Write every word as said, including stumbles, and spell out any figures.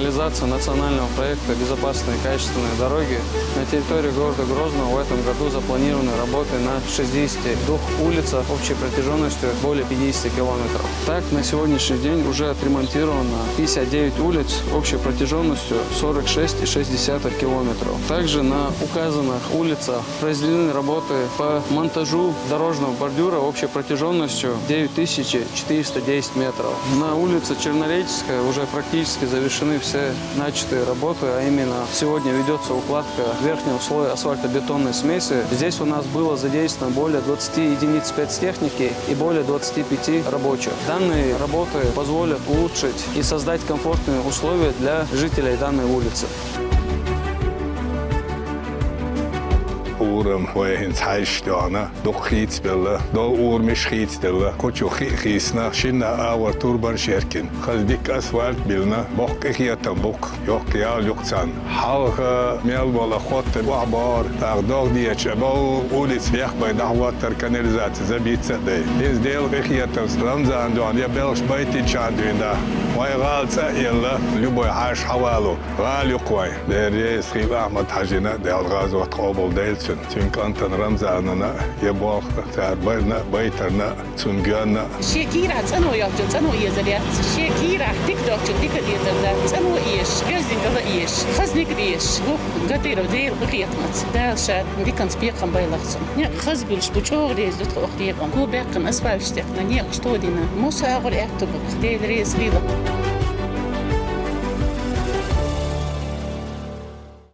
Реализация национального проекта «Безопасные и качественные дороги» на территории города Грозного в этом году запланированы работы на шестидесяти двух улицах общей протяженностью более пятидесяти километров. Так, на сегодняшний день уже отремонтировано пятьдесят девять улиц общей протяженностью сорок шесть и шесть десятых километров. Также на указанных улицах произведены работы по монтажу дорожного бордюра общей протяженностью девять тысяч четыреста десять метров. На улице Чернореческая уже практически завершены все начатые работы, а именно сегодня ведется укладка верхнего слоя асфальтобетонной смеси. Здесь у нас было задействовано более двадцати единиц спецтехники и более двадцати пяти рабочих. Данные работы позволят улучшить и создать комфортные условия для жителей данной улицы. Урам вай хӀинца хьаьжча доьгӀна, дукха хийцабелла, дола урамаш хийцаделла, кху чу хи хийцна, шинна агӀор турбанаш еркина. Хаза дика асфальт биллина, боккха къинхетам бу-кх, йоккха ял ю-кх царна. Хьалха мел бола хоттар охьабоагӀар, тӀаккха догӀа деча, бо улица бехк бай дӀахӀоттар, канализаци забица а дай. ХӀинца Делан къинхетамца Рамзана доьгӀна я белхаш байтинчарна дуьйна да. Вай гӀала цӀа а елла, любой хьаьша хьавалу. ГӀала ю-кх вай. Дера реза хийла Ахьмад-Хьажина, Дала гӀазот къобал дойла цуьнан. Цуьнан кӀантана Рамзанана я болх цара байрна а, байтарна а, цунна гоьнна а. Шен кийрахь цӀано йолчун цӀано эзар яц. Шен кийрахь дика долчун дика дезар дац. ЦӀано эшаш, герзина гала эшаш, хазаниг дешаш ву Гатыров Делан къинхетамца. Дала ша диканца бекхам бойла-кх цунна. Некъ хаза буьллуш бу, чӀогӀа реза ду тхо оха декъан. Го баьккхина, асфальт тӀехна, некъаш тодина. Муса агӀор аьтту бу-кх. Дела реза хийла.